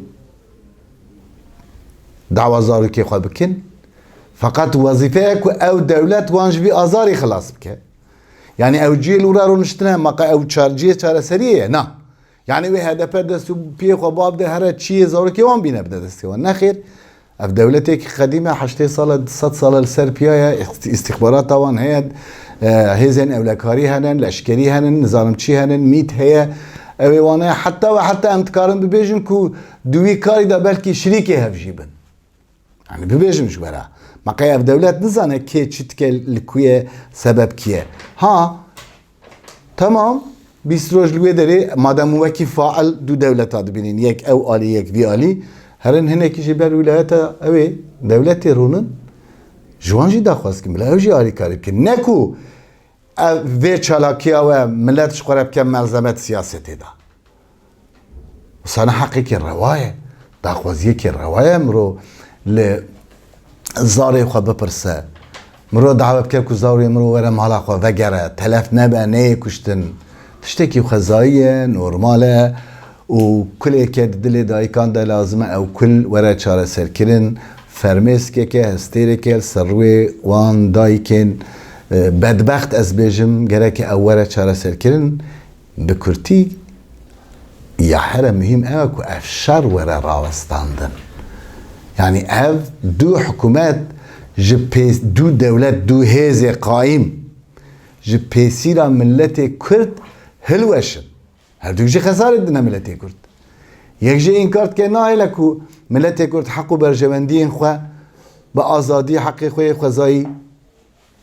dawa zarokê xwe bikin, feqet wezîfe ye ku ew dewlet wan ji vî azarî xilas bike. Yanî ew cihê li wir rûniştine, ma qe ew çar-, cihê çareseriyê ye? Na. Yanî wê H D P dest û piyê xwe babide, here çiyê zarokê wan bîne bide destê wan. Nexêr, ev dewletêkî qedîm e, heştê sal e, sed sal e li ser piya ye, îst-, îstîxbarata wan heye, e, hêzên ewlekarî hene, leşkerî hene, nizanim çi hene, mît heye. Ew ê wan heye, heta ve heta em dikarin bibêjin ku di wî karî de belkî şirîkê hev jî bin. Yanî bibêjim ji we re. Ma qey ev dewlet nizane kê çi dike, li ku ye, sebeb kî ye? Ha, temam, bîst roj li wê derê, madem wekî fail du dewleta dibînin, yek ew alî, yek vî alî, herin hinekî jî ber wîlayeta ew ê dewletê rûnin, ji wan jî daxwaz kin, bila ew jî alîkarî bikin. Ne ku ev, vê çalakiya we milet ji xwe re bike melzemet siyasetê de. Wisa ne heqekî rewa ye, daxwaziyekî rewa ye miro li zarê xwe bipirse. Miro dawe bike ku zarê miro were mala xwe vegere, telef nebe, neyê kuştin. Tiştekî xwezayî ye, normal e û kuleke di dilê dayikan de lazim e ew kul were çareserkirin. Fermêskeke, hestêreke li ser rûyê wan dayikên, e, bedbext ez bêjim, gereke ew were çareserkirin. Bi kurtî, ya here muhîm ew e ku ev şer were rawestandin. Yanî ev du hikûmet ji pê-, du dewlet, du hêzê qayîm ji pêsîra miletê Kurd hilweşin. Her du jî xesarê didine miletê Kurd. Yek jî înkar dike, nahêle ku miletê Kurd heq û berjewendiyên xwe bi azadî, heqê xwe yê xwezayî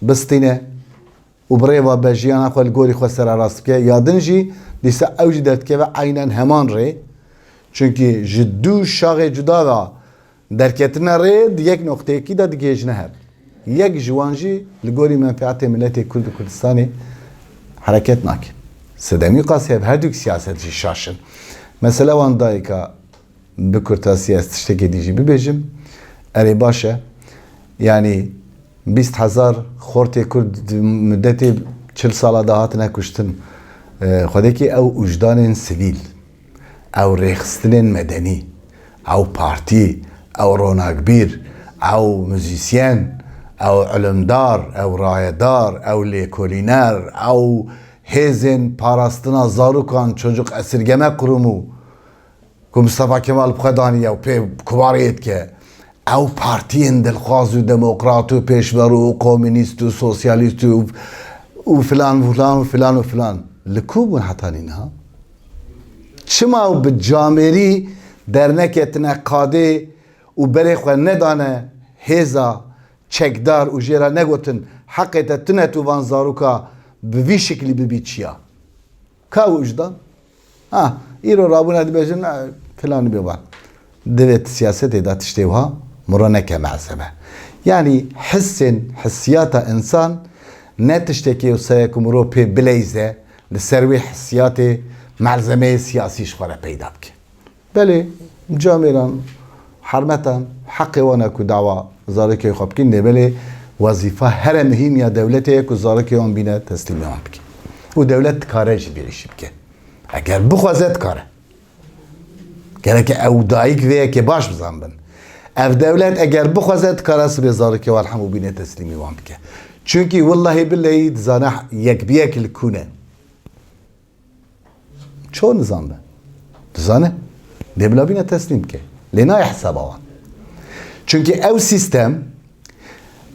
bistîne û bi rê ve be jiyana xwe li gorî xwe sererast bike. Ya din jî dîsa ew jî derdikeve eynen heman rê. Çunkî ji du şaxê cuda ve derketine rê di yek noqteyekî de digihêjine hev. Yek ji wan jî li gorî menfeetê miletê Kurd û Kurdistanê hereket nake. Sedemî qasî hev her du siyaset jî şaş in. Mesele wan dayika Bi kurtasî ez tiştekê dî jî bibêjim. Erê, baş e. Yanî bîst hezar xortê Kurd di mudetê çil sala de hatine kuştin. E, xwedekî ew ujdanên sivîl, ew rêxistinên medenî, ew partî, ew ronakbîr, ew muzîsyen, ew ilimdar, ew rayedar, ew lêkolîner, ew hêzên parastina zarokan, çocuk esirgeme kurumu, ku Mistefa Kemal bi xwe daniye û pê kumariyê dike. Ew partiyên dilxwaz û demokrat û pêşberû û komînîst û sosyalîst û, û filan û filan û filan û filan. Li ku bûn heta nîna? Çima ew bi camêrî derneketine qadê û berê xwe nedane hêza çekdar û jê re negotin, heqê te tune tu van zaroka bi vî şiklî bibî çiya? Ka wijdan? Ha, îro rabûne dibêjin, "E, filanî bê van." Divê di siyasetê de tiştê wiha miro neke malzeme. Yanî hissên, hissiyata însan ne tiştekê wisa ye ku miro pê bileyze, li ser wê hissiyatê malzemeyê siyasî ji xwe re peyda bike. Belê, camêran, hermetan, heqê wan e ku dawa zarokê xwe bikin, lê belê wezîfa here muhîm ya dewletê ye ku zarokê wan bîne teslîmê wan bike. Û dewlet dikare jî vê îşî bike. Eger bixwaze, dikare. Gereke ew dayik vê yekê baş bizanbin. Ev dewlet eger bixwaze, dikare sibê zarokê wan hemû bîne teslîmî wan bike. Çunkî willahî billehî dizane yek bi yek li ku ne. Ço nizanbe? Dizane. Dê bila bîne teslîm bike. Lê nayê hesaba wan. Çunkî ew sîstem,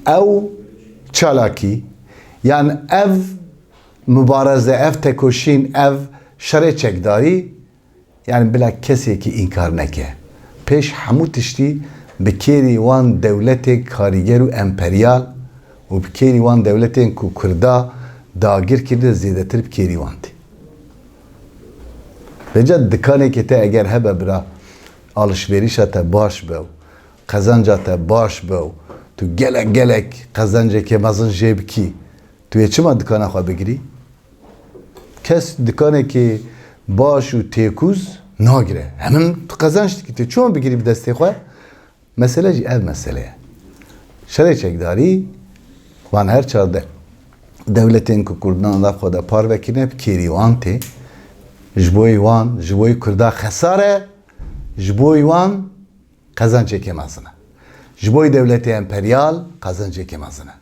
ew çalakî, yan ev mubareze, ev tekoşîn, ev şerê çekdarî, yani bila kesekî înkar neke. Pêş hemû tiştî bi kêrî wan dewletê karîger û emperyal û bi kêrî wan dewletên ku Kurda dagir kirine zêdetir bi kêrî wan tê. Vêca dikanekê te eger hebe bira, alişverîşa te baş be û qezanca te baş be û tu gelek gelek qezancekê mezin jê bikî, tu yê çima dikana xwe bigirî? Kes dikanekê baş û têkûz nagire. Hemin tu qezenc dikî, tu çima bigirî bi destê xwe? Mesele jî ev mesele ye. Şerê çekdarî, van her çar de-, dewletên ku Kurdan da xwe de parve kirine, bi kêrî wan tê. Ji bo wan, ji bo Kurda xesar e, ji bo wan qezencekê mezin e. Ji bo dewletê emperyal qezencekê mezin e.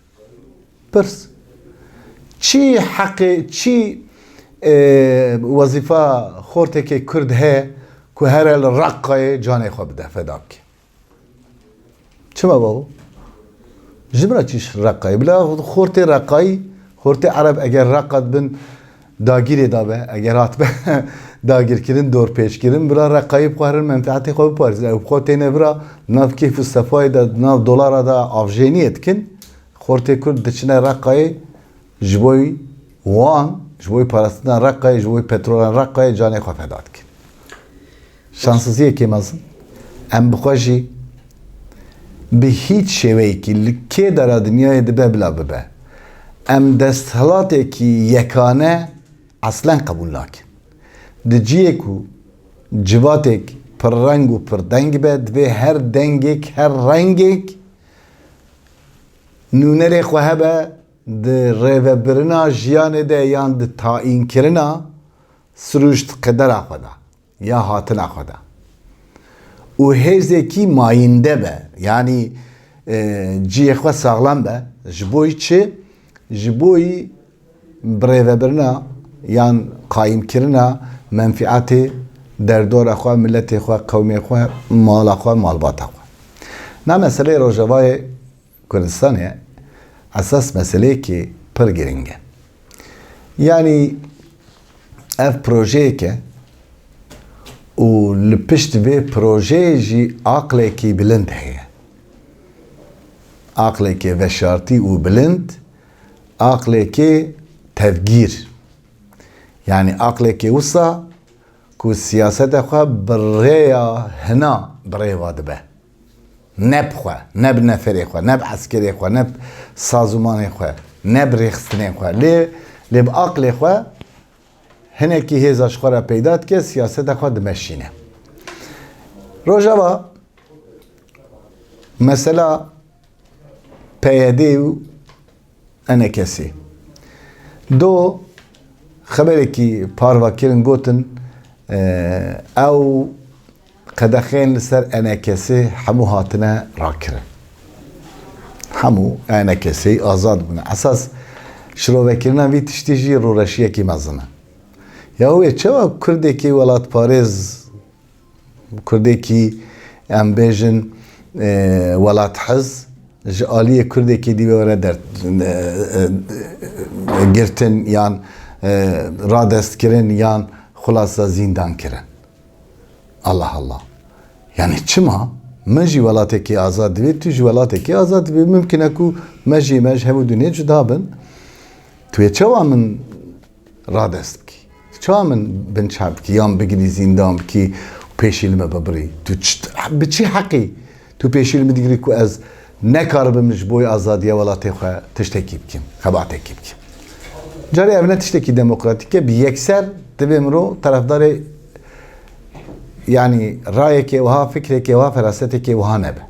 Pirs. Çi heqê, çi, e, wezîfa xortekê Kurd heye ku here li Reqqayê canê xwe bide, feda bike? Çima babo? Ji bira çi ji Reqqayê? Bila xortê Reqqayî, xortê Ereb eger Reqqa dibin dagirê dabe, eger hatbe dagirkirin, dorpêçkirin, bila Reqqayî bi xwe herin menfeetê xwe biparêzin. Ew bi xwe têne vira, nav kêf û sefayê de, nav dolara de avjeniyê dikin. Xortê Kurd diçine Reqayê, ji bo wan, ji bo parastina Reqayê, ji bo petrolan Reqayê canê xwe feda dikin. Şansiziyekê mezin. Em bi xwe jî bi hîç şêweyekî li kê dera dinyayê dibe bila bibe, em desthilatekî yekane eslen qebûl nakin. Di cihê ku civatêk pirreng û pirdeng be, divê her dengêk, her rengêk nûnerê xwe hebe, di rêvebirina jiyanê de yan di tayînkirina sirûşt qedera xwe de ya hatina xwe de. Û hêzekî mayînde be, yanî, e, cihê xwe saxlem be. Ji bo yî çi? Ji bo yî birêvebirina yan qayîmkirina menfîatê derdora xwe, miletê xwe, qewmê xwe, mala xwe, malbata xwe. Na meseleyê Rojavayê Kurdistanê esas meseleyekî pir giring e. Yanî ev projeyek e û li pişt vê projeyê jî aqlekî bilind heye. Aqlekê veşartî û bilind, aqlekê tevgîr. Yanî aqlekê wisa ku siyaseta xwe bi rêya hina bi rê ve dibe. Ne bi xwe, ne bi neferê xwe, ne bi eskerê xwe, ne bi sazûmanê xwe, ne bi rêxistinê xwe. Lê, lê bi aqlê xwe hinekî hêza ji xwe re peyda dike, siyaseta xwe dimeşîne. Rojava mesela P Y D û E N K S. Do xeberekî parve kirin, gotin, e, ew qedexeyên li ser E N K S hemû hatine rakirin. Hemû E N K S azad bûne. Esas şirovekirina vî tiştî jî rûreşiyekî mezin e. Ya wê çawa Kurdekî welatparêz Kurdekî, em bêjin, e, welathiz, ji aliyê Kurdekî dî were der, e, e, girtin yan, e, radestkirin yan xulasa zîndan kirin. Allah Allah. Yani çima? Min jî welatekî azad divê, tu jî welatekî azad divê. Mimkin e ku me jî, me ji hemû dunê cuda bin. Tu yê çawa min radest bikî? Çawa min binçav bikî, yan bigirî zîndan bikî û pêşî li me bibirî? Tu çi, bi çi heqî tu pêşî li min digirî ku ez nekaribim ji bo azadiya welatê xwe tiştekî bikim, xebatekî bikim? Carê ev ne tiştekî demokratîk e, bi yekser divê mirov terefdarê, yanî rayekê wiha, fikrekê wiha, ferasetekê wiha nebe.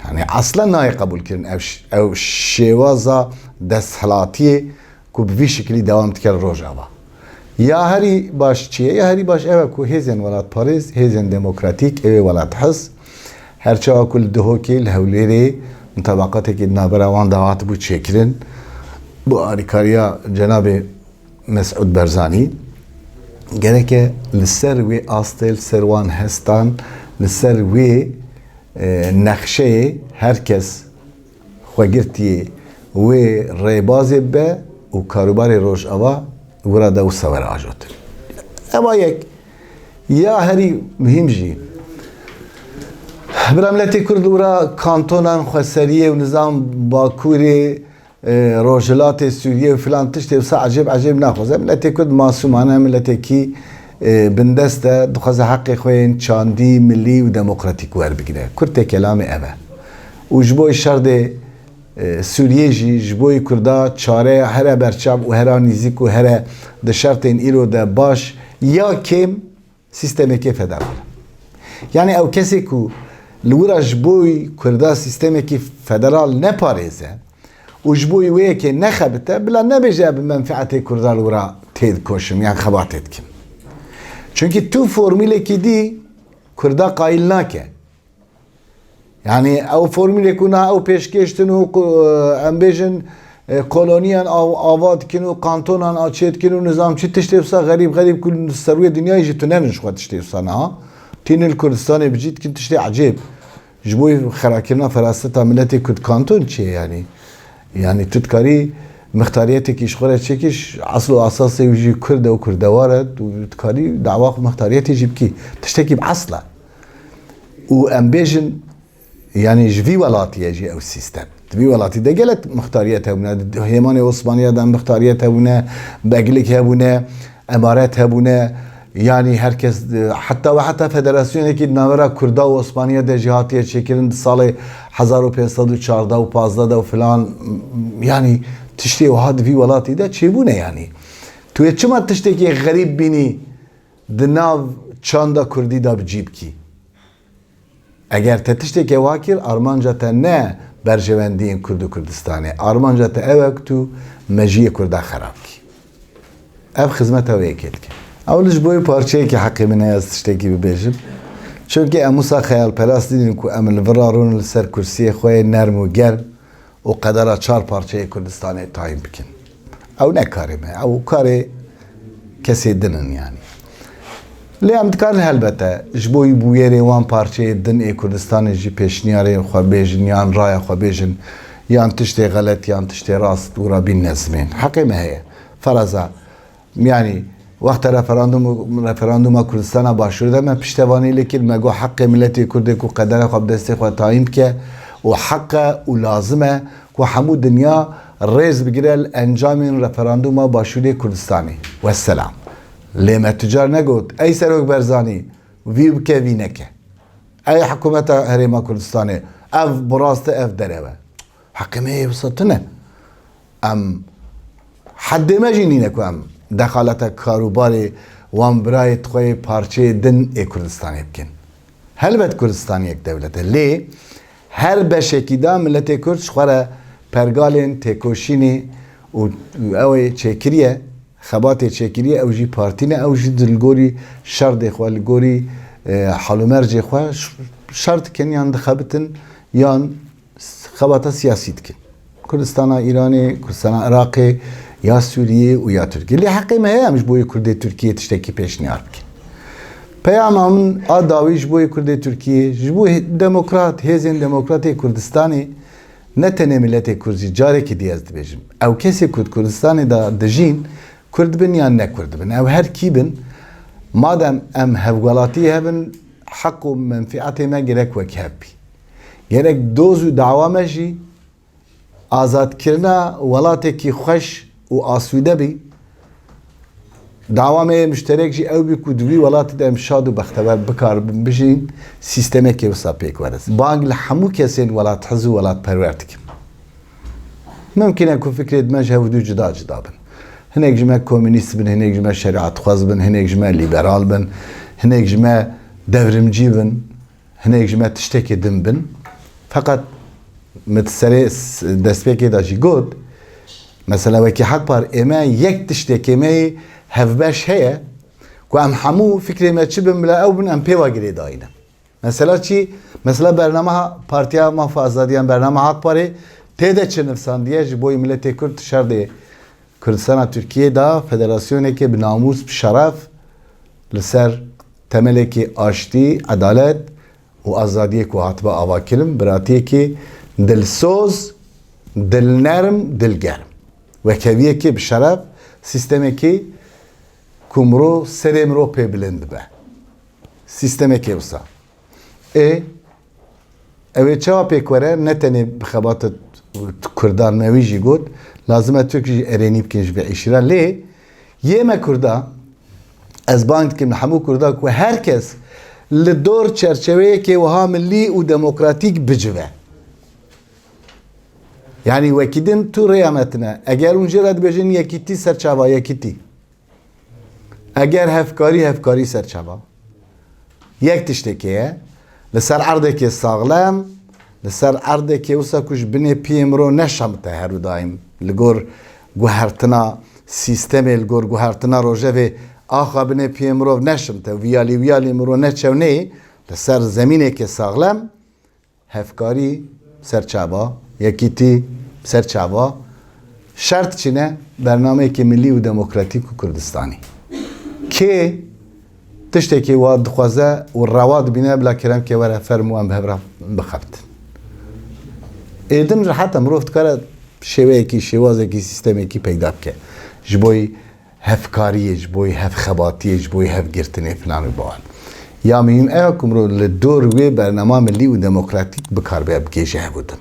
Yanî eslen nayê qebûlkirin ev ş-, ew şêwaza desthilatiyê ku bi vî şikilî dewam dike li Rojava. Ya herî baş çi ye? Ya herî baş ew e ku hêzên welatparêz, hêzên demokratîk, ew ê welathiz, her çawa ku li Dihokê, li Hewlêrê mutabaqatekî di navbera wan de hatibû çêkirin, bi alîkariya cenabê Mesûd Barzanî, gereke li ser wê astê, li ser wan hestan, li ser wê, e, nexşeyê her kes xwegirtiyê wê rêbazê be û karûbarê Rojava wira de wisa were ajotin. Eva yek, ya herî muhîm jî, bira miletê Kurd wira kantonan xweseriyê û nizam Bakurê, e, Rojhilatê Sûriyê û filan tiştê wisa ecêb ecêb naxwaze. Miletê Kurd masûmane, miletekî, e, bindest e, dixwaze heqê xwe yên çandî, milî û demokratîk werbigire. Kurtê kelamê ev e. Û ji bo şerdê, e, Sûriyê jî, ji bo Kurda çareya here berçav û here nîzîk û here di şertên îro de baş ya kêm, sîstemekê federal. Yanî ew kesê ku li wira ji bo Kurda sîstemekî federal neparêze û ji bo wê yekê nexebite, bila nebêje bi menfeetê Kurda li wira têdikoşim yan xebatê dikim. Çunkî tu formûlekî dî Kurda qayîl nake. Yanî ew formûlê ku niha ew pêşkêş din û ku, em bêjin, e, koloniyan av-, ava dikin û kantonan a çê dikin û nizam çi tiştê wisa xerîb xerîb ku li ser wê dinyayê jî tune ne ji xwe tiştê wisa niha. Tînin li Kurdistanê bi cî dikin tiştê ecêb. Ji bo xerakirina feraseta miletê Kurd kanton çi ye yanî? Yanî tu dikarî mixtariyetekî ji xwe re çêkî, ji esl û esasê wî jî Kurd e û Kurdewar e, tu dikarî dawa xwe mixtariyetê jî bikî. Tiştekî bi esl e. Û em bêjin, yanî ji vî welatî ye jî ew sîstem. Di vî welatî de gelek mixtariyet hebûne. Di hêmanê Osmaniya de mixtariyet hebûne, beglik hebûne, emaret hebûne. Yanî her kes, heta we heta federasyonekî di navbera Kurda û Osmaniya de jî hatiye çêkirin di salê hezar û pênc sed û çardeh û pazdeh de û filan. Yanî tiştê wiha di vî welatî de çêbûne yanî. Tu yê çima tiştekî xerîb bînî? Di nav çanda kurdî da bi cî bikî. Eger te tiştekê wa kir, armanca te ne berjewendiyên Kurd û Kurdistanê. Armanca te ew e ku tu mejiyê Kurda xerab kî. Ev xizmeta wê yekê dike. Ew li ji bo wê parçeyekê heqê min heye ez tiştekî bibêjim. Çunkî em wisa xeyalperast nînin ku em li vir re rûnin li ser kursiyê xwe yê nerm û germ û qedera çar parçeyê Kurdistanê tayîn bikin. Ew ne karê me, ew karê kesê din in yanî. Lê em dikarin helbete ji bo bûyerê wan parçeyê din ê Kurdistanê jî pêşniyarê xwe bêjin yan raya xwe bêjin yan tiştê xelet yan tiştê rast û rabîn nezimên. Heqê me heye. Feraza, yanî wexta referandûm, referandûma Kurdistana Başûrê de me piştevanî lê kir, me got heqê miletê Kurdê ku qedera xwe bi destê xwe tayîn bike û heq e û lazim e ku hemû dinya rêz bigire li encamên referandûma Başûrê Kurdistanê. Wesselam. Lê me tu car negot, ey Serok Berzanî, vî bike, vî neke. Ey hikûmeta Herêma Kurdistanê, ev bi rast e, ev derew e. Heqê me yê wisa tune. Em heddê me jî nîne ku em dexaleta karûbarê wan birayê xwe yê parçeyê din ê Kurdistanê bikin. Helbet Kurdistan yek dewlet e, lê her beşekî da miletê Kurd ji xwe re pergalên têkoşînê û, û ew ê çêkiriye, xebatê çêkiriye, ew jî partî ne, ew jî di li gorî şerdê xwe, li gorî, e, hal û mercê xwe ş-, şer dikin yan dixebitin yan xebata siyasî dikin. Kurdistana Îranê, Kurdistana Iraqê, ya Sûriyê û ya Tirkiyê. Lê heqê me heye em ji bo yê Kurdê Tirkiyê tiştekî pêşniyar bikin. Peyama min a dawî ji bo yê Kurdê Tirkiyê, ji bo hê-, demokrat, hêzên demokratê Kurdistanê, ne tenê miletê Kurd jî, carekî dî ez dibêjim. Ew kesê ku di Kurdistanê de dijîn, Kurd bin yan ne Kurd bin, ew her kî bin, madem em hevwelatiyê hev in, heq û menfîetê me gerek wek hev bî. Gerek doz û dawa me jî azadkirina welatekî xweş û asûde bî. Dawa me yê muşterek jî ew bî ku di wî welatî de em şad û bextewer bikaribin bijîn, sîstemekê wisa pêk were. Bang li hemû kesên welathiz û welatperwer dikim. Mimkun e ku fikrê di me ji hev û du cuda cuda bin. Hinek ji me komînîst bin, hinek ji me şerîetxwez bin, hinek ji me lîberal bin, hinek ji me devrimcî bin, hinek ji me tiştekê din bin. Feqet min di serê s-, destpêkê de jî got, mesela wekî Hak Par ê me yek tiştekê me yê hevbeş heye ku em hemû fikrê me çi bin bila ew bin em pê ve girêdayî ne. Mesela çi? Mesela bernama Partiya Mafa Azadiyan, bernama Hak Parê tê de çi nivsandiye ji bo miletê Kurd şerdê Kurdistana Tirkiyê de federasyonekê bi namûs, bi şeref, li ser temelekî aştî, edalet û azadiyê ku hatibe avakirin, biratiyekî dilsoz, dilnerm, dilgerm. Wekheviyekê bi şeref, sîstemekî ku mirov serê mirov pê bilind dibe. Sîstemekê wisa. Ê, ew ê çawa pêk were? Ne tenê bi xebata Kurdan me wî jî got, lazim e Tirk jî erênî bikin ji vê îşî re. Lê yê me Kurda, ez bang dikim li hemû Kurda ku her kes li dor çerçeveyekê wiha milî û demokratîk bicive. Yanî wekî din tu rêya me tine. Eger hûn jê re dibêjin yekîtî ser çava yekîtî. Eger hevkarî, hevkarî ser çava. Yek tiştekê ye. Li ser erdekê saxlem, li ser erdekê wisa ku ji binê piyê mirov neşemite her û daîm. Li gor guhertina sîstemê, li gor guhertina rojevê axa binê piyê mirov neşimite. Viyalî, viyalî mirov neçewneyê. Li ser zemînekê saxlem, hevkarî ser çava, yekîtî ser çava, şert çi ne? Bernameyekî milî û demokratîk û Kurdistanî. Kê tiştekî wa dixwaze û rewa dibîne, bila kerem ke were fermo em bi hev re bixebitin. Êdin rehet e, mirov dikare şêweyekî, şêwazekî, sîstemekî peyda bike. Ji bo hevkariyê, ji bo hevxebatiyê, ji bo hevgirtinê filan û bawan. Ya muhîm ew e ku mirov li dor wê bernama milî û demokratîk bikaribe bigihêje hevûdin.